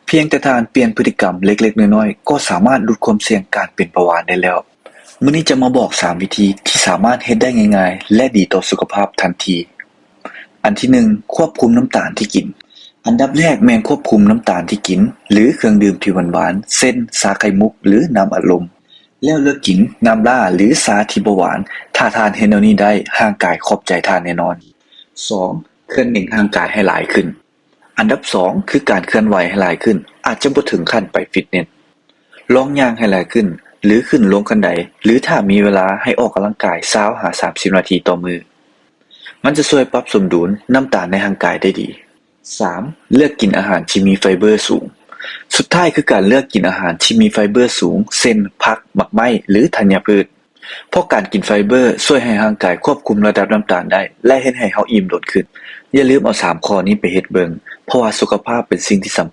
ພຽງແຕ່ທ່ານປ່ຽນພຶດຕິກຳເລັກໆນ້ອຍໆ ກໍສາມາດຫຼຸດຄວາມສ່ຽງການເປັນເບົາຫວານໄດ້ແລ້ວ. ມື້ນີ້ຈະມາບອກສາມວິທີທີ່ສາມາດເຮັດໄດ້ງ່າຍໆ ແລະ ດີຕໍ່ສຸຂະພາບທັນທີ. ອັນທີໜຶ່ງ ຄວບຄຸມນ້ຳຕານທີ່ກິນ. ອັນດັບແລກແມ່ນຄວບຄຸມນ້ຳຕານທີ່ກິນ ຫຼື ເຄື່ອງດື່ມທີ່ຫວານໆ ເຊັ່ນ ຊາໄຂ່ມຸກ ຫຼື ນ້ຳອັດລົມ. ແລ້ວເລືອກກິນນ້ຳຫຼ້າ ຫຼື ຊາທີ່ບໍ່ຫວານ. ຖ້າທ່ານເຮັດແນວນີ້ໄດ້, ຮ່າງກາຍຂອບໃຈທ່ານແນ່ນອນ. ສອງ ເຄື່ອນເໜັງຮ່າງກາຍໃຫ້ຫຼາຍຂຶ້ນ. ອັນດັບສອງ ຄືການເຄື່ອນໄຫວໃຫ້ຫຼາຍຂຶ້ນ, ອາດຈະບໍ່ເຖິງຂັ້ນໄປຟິດເນັດ. ລອງຍ່າງໃຫ້ຫຼາຍຂຶ້ນ ຫຼື ຂຶ້ນລົງຂັ້ນໄດ ຫຼື ຖ້າມີເວລາໃຫ້ອອກກຳລັງກາຍ ຊາວ ຫາ ສາມສິບນາທີຕໍ່ມື້. ມັນຈະຊ່ວຍປັບສົມດຸນນ້ຳຕານໃນຮ່າງກາຍໄດ້ດີ. ສາມ ເລືອກກິນອາຫານທີ່ມີໄຟເບີສູງ. ສຸດທ້າຍຄືການເລືອກກິນອາຫານທີ່ມີໄຟເບີສູງ ເຊັ່ນ ຜັກ, ໝາກໄມ້ ຫຼື ທັນຍະພືດ. ເພາະການກິນໄຟເບີຊ່ວຍໃຫ້ຮ່າງກາຍຄວບຄຸມລະດັບນ້ຳຕານໄດ້ ແລະ ເຮັດໃຫ້ເຮົາອີ່ມດົນຂຶ້ນ. ຢ່າລືມເອົາສາມຂໍ້ນີ້ໄປເຮັດເບິ່ງ, ເພາະວ່າສຸຂະພາບເປັນສິ່ງທີ່ສຳ